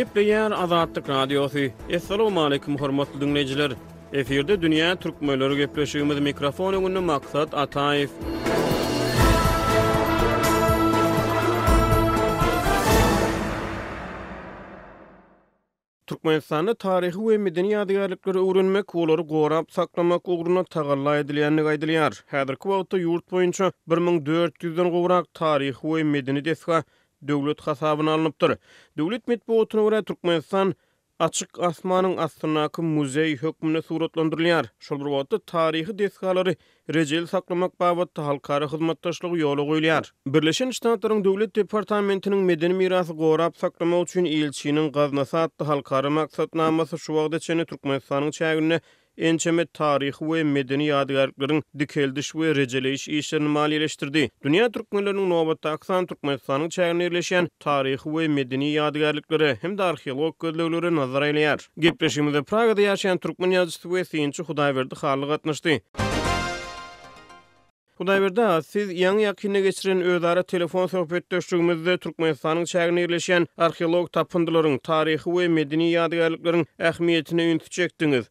Gepleýär Azatlyk Radiosy. Assalamualaikum hormatly diňleýjiler. Efirde dünýä türkmenleri gepleşigimiz mikrofon öňünde Maksat Ataýew. Türkmenistanda taryhy we medeni ýadygärlikleri öwrenmek, olary gorap saklamak ugrunda tagalla edilýändigi aýdylýar. Häzirki wagtda ýurt boýunça 1400-den gowrak taryhy we medeni desga döwlet hasabyna alnypdyr. Döwlet metbugatyna görä, Türkmenistan açyk asmanyň astyndaky muzeý hökmünde suratlandyrylýar. Şol bir wagtda, taryhy desgalary rejeli saklamak babatda halkara hyzmatdaşlygy ýola goýulýar. Birleşen Ştatlaryň Döwlet departamentiniň Medeni mirasy gorap saklamak üçin ilçiniň gaznasy atly halkara maksatnamasy şu wagta çenli Türkmenistanyň çäginde ençeme taryhy we medeni ýadygärlikleriň dikeldiş we rejeleýiş işlerini maliýeleşdirdi. Dünýä türkmenleriniň nobatdaky sany Türkmenistanyň çäginde ýerleşýän taryhy we medeni ýadygärliklere hem-de arheologik gözleglere nazar aýlaýar. Gepleşigimize Pragada ýaşaýan türkmen ýazyjysy we synçy Hudaýberdi Hally gatnaşdy. Hudaýberdi aga, siz ýaňy-ýakynda geçiren özara telefon söhbetdeşligimizde Türkmenistanyň çäginde ýerleşýän arheologik tapyndylaryň, taryhy we medeni ýadygärlikleriň ähmiýetine ünsi çekdiňiz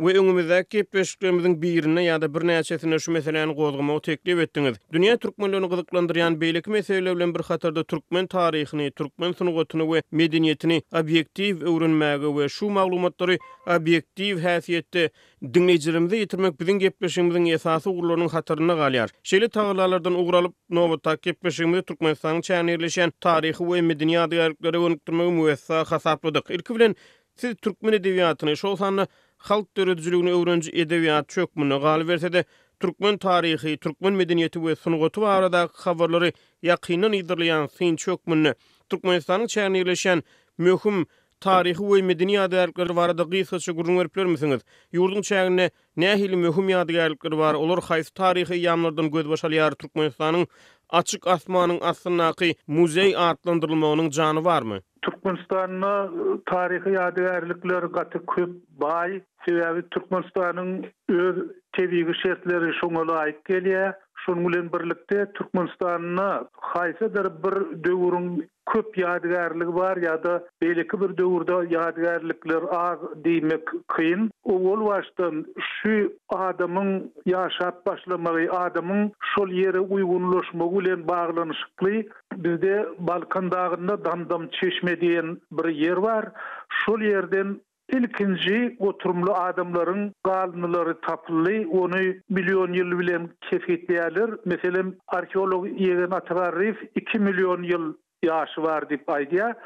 we öňümizdäki gepleşiklerimiziň birinde ýa-da birnäçesinde şu meseläni gozgamagy teklip etdiňiz. Dünýä türkmenlerini gyzyklandyrýan beýleki meseleler bilen bir hatarda türkmen taryhyny, türkmen sungatyny we medeniýetini obýektiw öwrenmäge we şu maglumatlary obýektiw häsiýetde diňleýjilerimize ýetirmek biziň gepleşigimiziň esasy ugurlarynyň hatarynda galýar. Şeýle tagallalardan ugur alyp, nobatdaky gepleşigimizi Türkmenistanyň çäginde ýerleşýän taryhy we medeni ýadygärliklere gönükdirmegi müwessa hasapladyk. Ilki bilen, siz türkmen edebiýatyny, şol sanda halk döredijiligini öwreniji edebiýatçy hökmünde, galyberse-de, türkmen taryhy, türkmen medeniýeti we sungaty baradaky habarlary ýakyndan yzarlaýan synçy hökmünde Türkmenistanyň çäginde ýerleşýän möhüm taryhy we medeni ýadygärlikler barada gysgaça gürrüň berip bilermisiňiz? Ýurduň çäginde nähili möhüm ýadygärlikler bar, olar haýsy taryhy eýýamlardan gözbaş alýar, Türkmenistanyň açyk asmanyň astyndaky muzeý atlandyrylmagynyň jany barmy? Türkmenistanda taryhy ýadygärlikler gaty köp, baý. Sebäbi Türkmenistanyň öz tebigy şertleri şoňa laýyk gelýär. Şonuň bilen birlikde Türkmenistanda haýsydyr bir döwrüň köp ýadygärligi bar ýa-da beýleki bir döwürde ýadygärlikler az diýmek kyn. Owal başdan şu adamyň ýaşap başlamagy, adamyň şol ýere uýgunlaşmagy bilen baglanyşykly. Bizde Balkan dagynda Damdam çeşme diýen bir ýer bar. Şol ýerden Ilkinji oturymly adamlaryň galyndylary tapyldy, ony million ýyl bilen kesgitleýärler. Meselem, arheolog Ýegen Atagarryýew iki million ýyl ýaşy bar diýip aýdýar.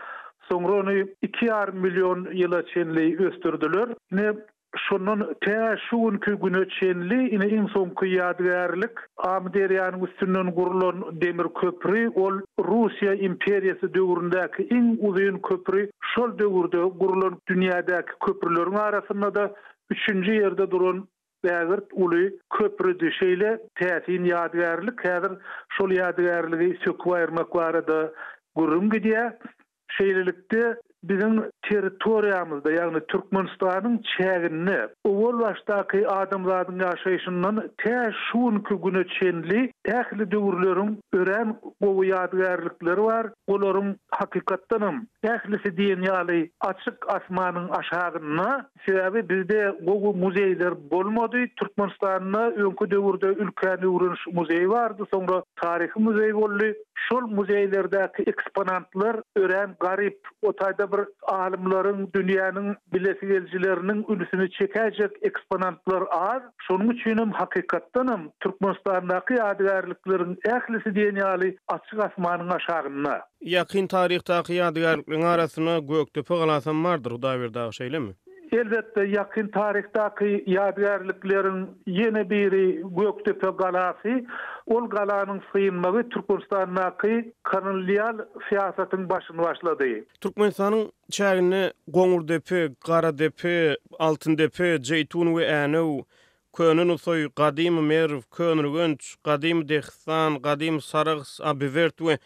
Soňra ony iki ýarym million ýyla çenli ösdürdiler. Ine, şondan tä şu günki güne çenli, ine, iň soňky ýadygärlik, Amyderýanyň üstünden gurlan demir köpri, ol Russiýa imperiýasy döwründäki iň uzyn köpri, şol döwürde gurlan dünýädäki köprüleriň arasynda-da üçünji ýerde duran ägirt uly köprüdi. Şeýle täsin ýadygärlik, häzir şol ýadygärligi söküp aýyrmak barada gürrüň gidýär. Şeýlelikde, biziň territoriýamyzda, ýagny Türkmenistanyň çäginde owal başdaky adamzadyň ýaşaýşyndan tä şu günki güne çenli ähli döwürleriň örän gowy ýadygärlikleri bar. Olaryň hakykatdanam ählisi diýen ýaly açyk asmanyň aşagynda. Sebäbi bizde gowy muzeýler bolmady. Türkmenistanda öňki döwürde Ülkäni öwreniş muzeýi bardy, soňra taryhy muzeý boldy. Şol muzeýlerdäki eksponantlar örän garyp. O taýda bir alymlaryň, dünýäniň bilesigelijileriniň ünsüni çekäýjek eksponantlar az. Şonuň üçinem hakykatdanam Türkmenistandaky ýadygärlikleriň ählisi diýen ýaly açyk asmanyň aşagynda. Ýakyn taryhdaky ýadygärlikleriň arasynda Gökdepe galasam bardyr, Hudaýberdi aga, şeýlemi? Elbetde, ýakyn taryhdaky ýadygärlikleriň ýene biri Gökdepe galasy. Ol galanyň synmagy Türkmenistandaky kolonial syýasatyň başyny başlady. Türkmenistanyň çäginde Goňurdepe, Garadepe, Altyndepe, Jeýtun we Änew, Köne Nusaý, Gadymy Merw, Köneürgenç, Gadymy Dehistan, Gadymy Sarahs, Abiwerd we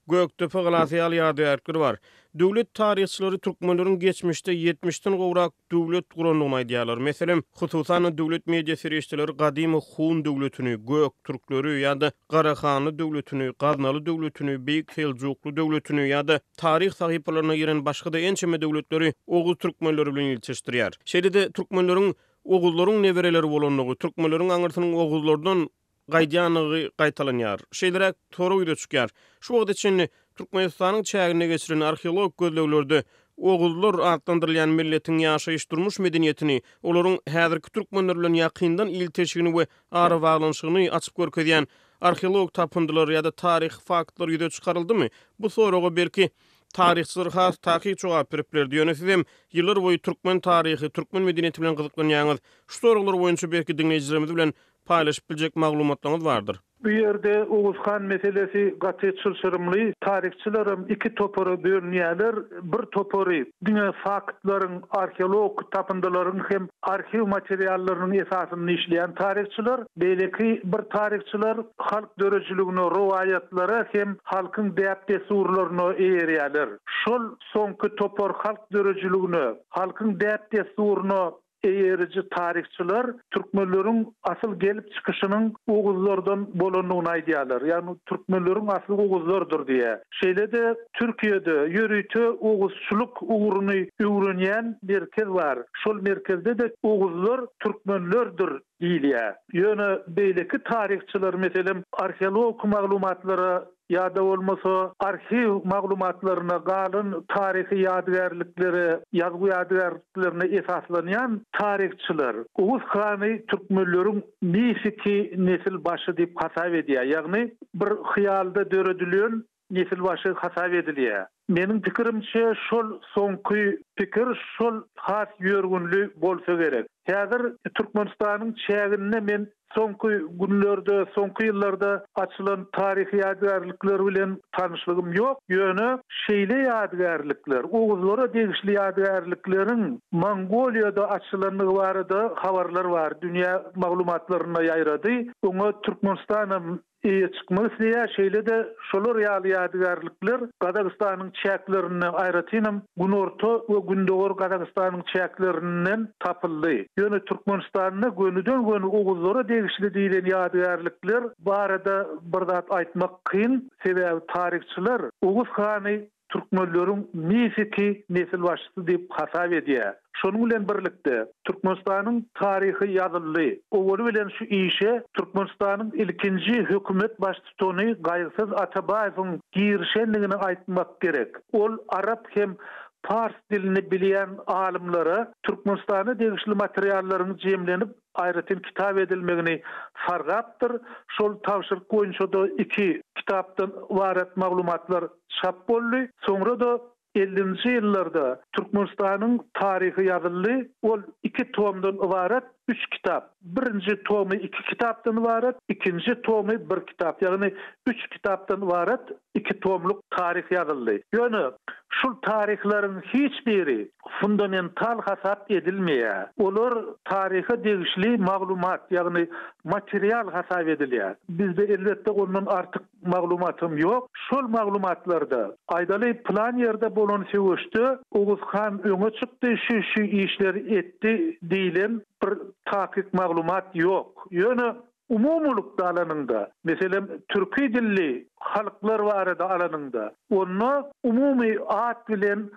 Gökdepe galasy ýaly ýadygärlikler bar. Döwlet taryhçylary türkmenleriň geçmişde ýetmişden gowrak döwlet gurandygyny aýdýarlar. Meselem, hususan-da döwlet media serişdeleri gadymy Hun döwletini, Göktürkleri ýa-da Garahanly döwletini, Gaznaly döwletini, Beýik Seljukly döwletini ýa-da taryh sahypalaryna giren başga-da ençeme döwletleri oguz türkmenleri bilen ilteşdirýär. Şeýle-de türkmenleriň oguzlaryň nebereleri bolandygy, türkmenleriň aňyrsynyň oguzlardan gaýdýandygy gaýtalanýar. Şeýleräk sorag ýüze çykýar. Şu wagta çenli Türkmenistanyň çäginde geçirilen arheologik gözleglerde oguzlar atlandyrylýan milletiň ýaşaýyş-durmuş medeniýetini, olaryň häzirki türkmenler bilen ýakyndan ilteşigini we arabaglanyşygyny açyp görkezýän arheologik tapyndylar ýa-da taryhy faktlar ýüze çykaryldymy? Bu soraga belki, taryhçylar has takyk jogap berip bilerdi. Ýöne sizem ýyllar boýy türkmen taryhy, türkmen medeniýeti bilen gyzyklanýaňyz. Şu soraglar boýunça belki diňleýjilerimiz bilen paýlaşyp biljek maglumatlaryňyz bardyr. Bu ýerde Oguz han meselesi gaty çylşyrymly. Taryhçylaram iki topara bölünýärler. Bir topary diňe faktlaryň, arheologik tapyndylaryň hem arhiw materiallarynyň esasynda işleýän taryhçylar. Beýleki bir taryhçylar halk döredijiligine, rowaýatlara hem halkyň däp-dessurlaryna eýerýärler. Şol soňky topar halk döredijiligine, halkyň däp-dessuryna Eýeriji taryhçylar türkmenleriň asyl gelip çykyşynyň oguzlardan bolandygyny aýdýarlar. Ýagny türkmenleriň asly oguzlardyr diýýär. Şeýle-de Türkiýede ýörite oguzçylyk ugruny öwrenýän merkez bar. Şol merkezde-de oguzlar türkmenlerdir diýilýär. Ýöne beýleki taryhçylar, meselem, arheologik maglumatlara ýa-da bolmasa arhiw maglumatlaryna, galan taryhy ýadygärliklere, ýazgy ýadygärliklerine esaslanýan taryhçylar Oguz hany türkmenleriň mifiki nesilbaşy diýip hasap edýär, ýagny bir hyýalda döredilen nesilbaşy hasap edilýär. Meniň pikirimçe, şol soňky pikir şol has ýörgünli bolsa gerek. Häzir Türkmenistanyň çäginde men soňky günlerde, soňky ýyllarda açylan taryhy ýadygärlikler bilen tanyşlygym ýok. Ýöne şeýle ýadygärlikler, oguzlara degişli ýadygärlikleriň Mongoliýada açylandygy barada habarlar bar, dünýä maglumatlarynda ýaýrady. Oňa Türkmenistanam eýe çykmak isleýär. Şeýle-de şolar ýaly ýadygärlikler Gazagystanyň çäklerinde, aýratynam Günorta we Gündogar Gazagystanyň çäklerinden tapyldy. Ýöne Türkmenistanda gönüden-göni oguzlara degişli diýlen ýadygärlikler barada bir zat aýtmak kyn, sebäbi taryhçylar Oguz hany türkmenleriň mifiki nesilbaşysy diýip hasap edýär. Şonuň bilen birlikde, Türkmenistanyň taryhy ýazyldy. Owaly bilen şu işe Türkmenistanyň ilkinji hökümet baştutany Gaýgysyz Atabaýewiň girişendigini aýtmak gerek. Ol arap hem pars dilini bilýän alymlara Türkmenistana degişli materiallaryň jemlenip aýratyn kitap edilmegini sargapdyr. Şol tabşyryk boýunça-da iki kitapdan ybarat maglumatlar çap boldy. Soňra-da ellinji ýyllarda Türkmenistanyň taryhy ýazyldy. Ol iki tomdan ybarat üç kitap. Birinji tomy iki kitapdan ybarat, ikinji tomy bir kitap, ýagny üç kitapdan ybarat iki tomluk taryh ýazyldy. Ýöne şul taryhlaryň hiç biri fundamental hasap edilmeýär. Olar taryha degişli maglumat, ýagny material hasap edilýär. Bizde elbetde ondan artyk maglumatam ýok. Şol maglumatlarda, aýdaly, pylan ýerde bolan söweşde Oguz han öňe çykdy, şu-şu işleri etdi diýlen bir takyk maglumat ýok. Ýöne umumylykda alanyňda, meselem, türki dilli halklar barada alanyňda, onda umumy at bilen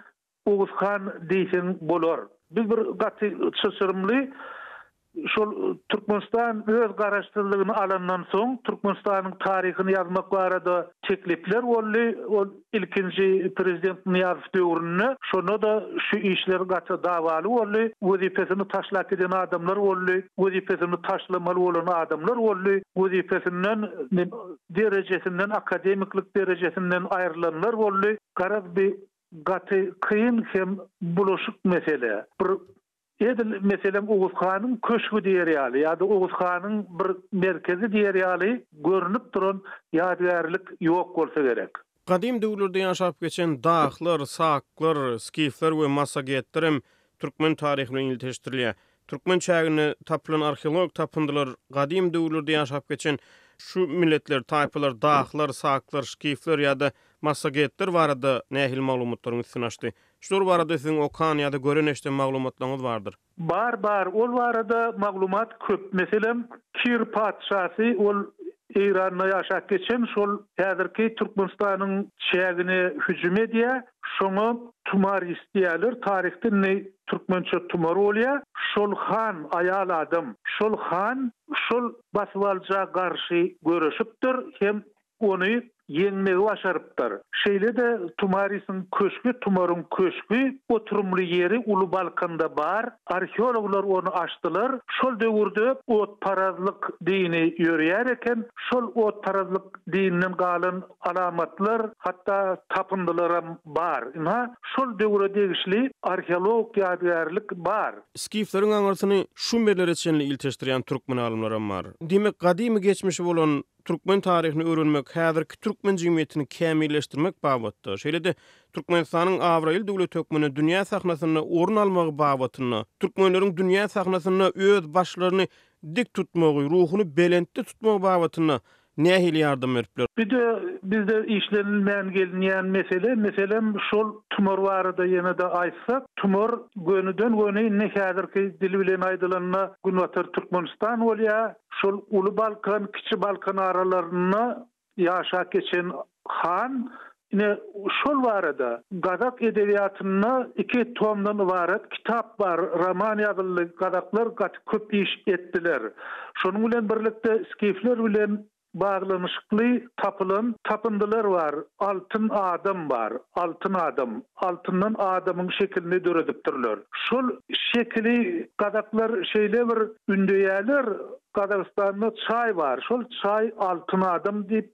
Oguz han diýseň bolar. Biz bir gaty çylşyrymly şol Türkmenistan öz garaşsyzlygyny alandan soň Türkmenistanyň taryhyny ýazmak barada teklipler boldy. Ol ilkinji prezident Nyýazow döwründe şonda-da şu işler gaty dawaly boldy. Wezipesini taşlap giden adamlar boldy. Wezipesini taşlamaly bolan adamlar boldy. Wezipesinden derejesinden akademiklik derejesinden aýrylanlar boldy. Garaz bi Gaty kyn hem bulaşyk mesele. Bir edil meselem Oguz hanyň köşgi diýer ýaly ýa-da Oguz hanyň bir merkezi diýer ýaly görnüp duran ýadygärlik ýok bolsa gerek. Gadym döwürlerde ýaşap geçen dahlar, saklar, skifler we massagetler hem türkmen taryhy bilen ilteşdirilýär. Türkmen çäginde tapylan arheologik tapyndylar gadym döwürlerde ýaşap geçen şu milletler, taýpalar, dahlar, saklar, skifler ýa-da. Massagetler barada nähili maglumatlaryň üstüni açdy? Şular barada siziň okan ýa-da gören-eşiden maglumatlaryňyz bardyr. Bar, bar. Ol barada maglumat köp. Meselem, Kir patyşasy, ol Eýranda ýaşap geçen, şol häzirki Türkmenistanyň çägine hüjüm edýär. Şoňa Tumaris diýýärler. Taryhda indi türkmençe Tumar bolýar. Şol han, aýal adam, şol han şol basybalyja garşy göreşipdir hem ony ýeňmegi başarypdyr. Şeýle-de Tumarisiň köşgi, Tumaryň köşgi oturymly ýeri Uly Balkanda bar. Arheologlar ony açdylar. Şol döwürde otparazlyk dini ýöreýär eken. Şol otparazlyk dininden galan alamatlar, hatda tapyndylaram bar. Ynha, şol döwre degişli arheologik ýadygärlik bar. Skifleriň aňyrsyny şumerlere çenli ilteşdirýän türkmen alymlaram bar. Diýmek, gadymy geçmişi bolan türkmen taryhyny öwrenmek, häzirki türkmen jemgyýetini kämilleşdirmek babatda, şeýle-de Türkmenistanyň abraýly döwlet hökmünde dünýä sahnasynda orun almagy babatynda, türkmenleriň dünýä sahnasynda öz başlaryny dik tutmagy, ruhuny belentde tutmagy babatynda nähili ýardam berip biler? Bir-de bizde işlenilmän gelinýän mesele, meselem, şol tumar barada ýene-de aýtsak, tumar gönüden-göni indi häzirki dil bilen aýdylanda Günbatar Türkmenistan bolýar. Şol Uly Balkan, Kiçi Balkan aralarynda ýaşap geçen han, ine, şol barada gazak edebiýatynda iki tomdan ybarat kitap bar, roman ýazyldy, gazaklar gaty köp iş etdiler. Şonuň bilen birlikde skifler bilen baglanyşykly tapylan tapyndylar bar, altyn adam bar, altyn adam, altyndan adamyň şekilini döredipdirler. Şol şekili gazaklar şeýle bir ündeýärler, Gazagystanda çaý bar, şol çaý altyn adam diýip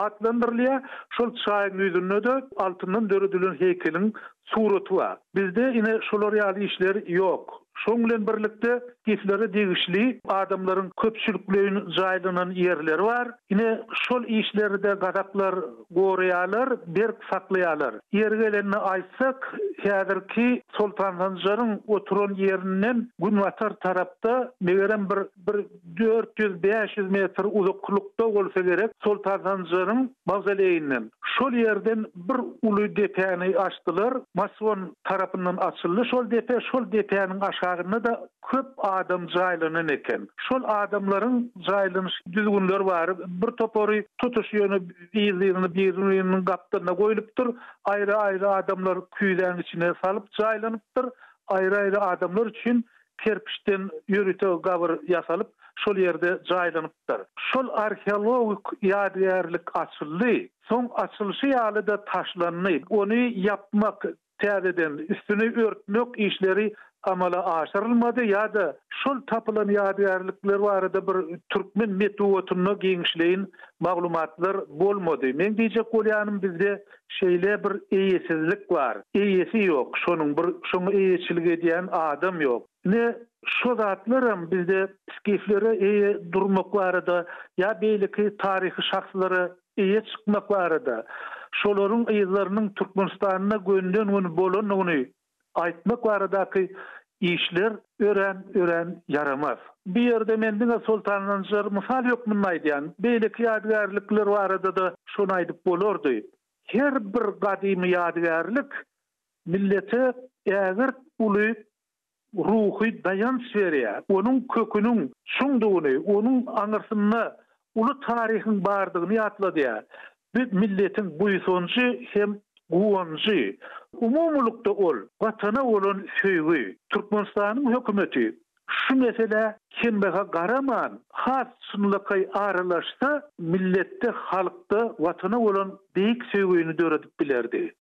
atlandyrylýar, şol çaýyň ýüzünde-de altyndan döredilen heýkeliň suraty bar. Bizde ine şolar ýaly işler ýok. Şoň bilen birlikde skiflere degişli adamlaryň köpçülikleýin jaýlanan ýerleri bar. Ine, şol işleri-de gazaklar goraýarlar, berk saklaýarlar. Ýeri gelende aýtsak, häzirki Soltan Sanjaryň oturan ýerinden günbatar tarapda, megerem bir bir 400-500 metr uzaklykda bolsa gerek, Soltan Sanjaryň mawzoleýinden. Şol ýerden bir uly depäni açdylar. Mason tarapyndan açyldy şol depe. Şol depäniň aşagynda-da köp adam jaýlanan eken. Şol adamlaryň jaýlanyş düzgünleri bar. Bir topary tutuş ýöne yzly-yzyna biri-biriniň gapdalyna goýlupdyr. Aýry-aýry adamlar küýzäň içine salyp jaýlanypdyr. Aýry-aýry adamlar üçin kerpiçden ýörite gabyr ýasalyp, şol ýerde jaýlanypdyr. Şol arheologik ýadygärlik açyldy. Soň açylyşy ýaly-da taşlandy. Ony ýapmak, täzeden üstüni örtmek işleri amala aşyrylmady ýa-da şol tapylan ýadygärlikler barada bir türkmen metbugatynda giňişleýin maglumatlar bolmady. Meň diýjek bolýanym bizde şeýle bir eýesizlik bar. Eýesi ýok şonuň bir şoňa eýeçilik edýän adam ýok. Ine şo zatlaram bizde skiflere eýe durmak barada ýa beýleki taryhy şahslara eýe çykmak barada şolaryň yzlarynyň Türkmenistanda gönden-göni bolandygyny aýtmak baradaky işler örän örän ýaramaz. Bu ýerde men diňe Soltan Sanjary mysal hökmünde aýdýan. Beýleki ýadygärlikler barada-da şony aýdyp bolardy. Her bir gadymy ýadygärlik millete ägirt uly ruhy daýanç berýär. Onuň köküniň çuňdugyny, onuň aňyrsynda uly taryhyň bardygyny ýatladýar. Bu milletiň buýsanjy hem guwanjy. Umumylykda ol Watana bolan söýgi. Türkmenistanyň hökümeti şu meselä kembaha garaman, has çynlakaý aralaşsa, milletde, halkda Watana bolan beýik söýgini döredip bilerdi.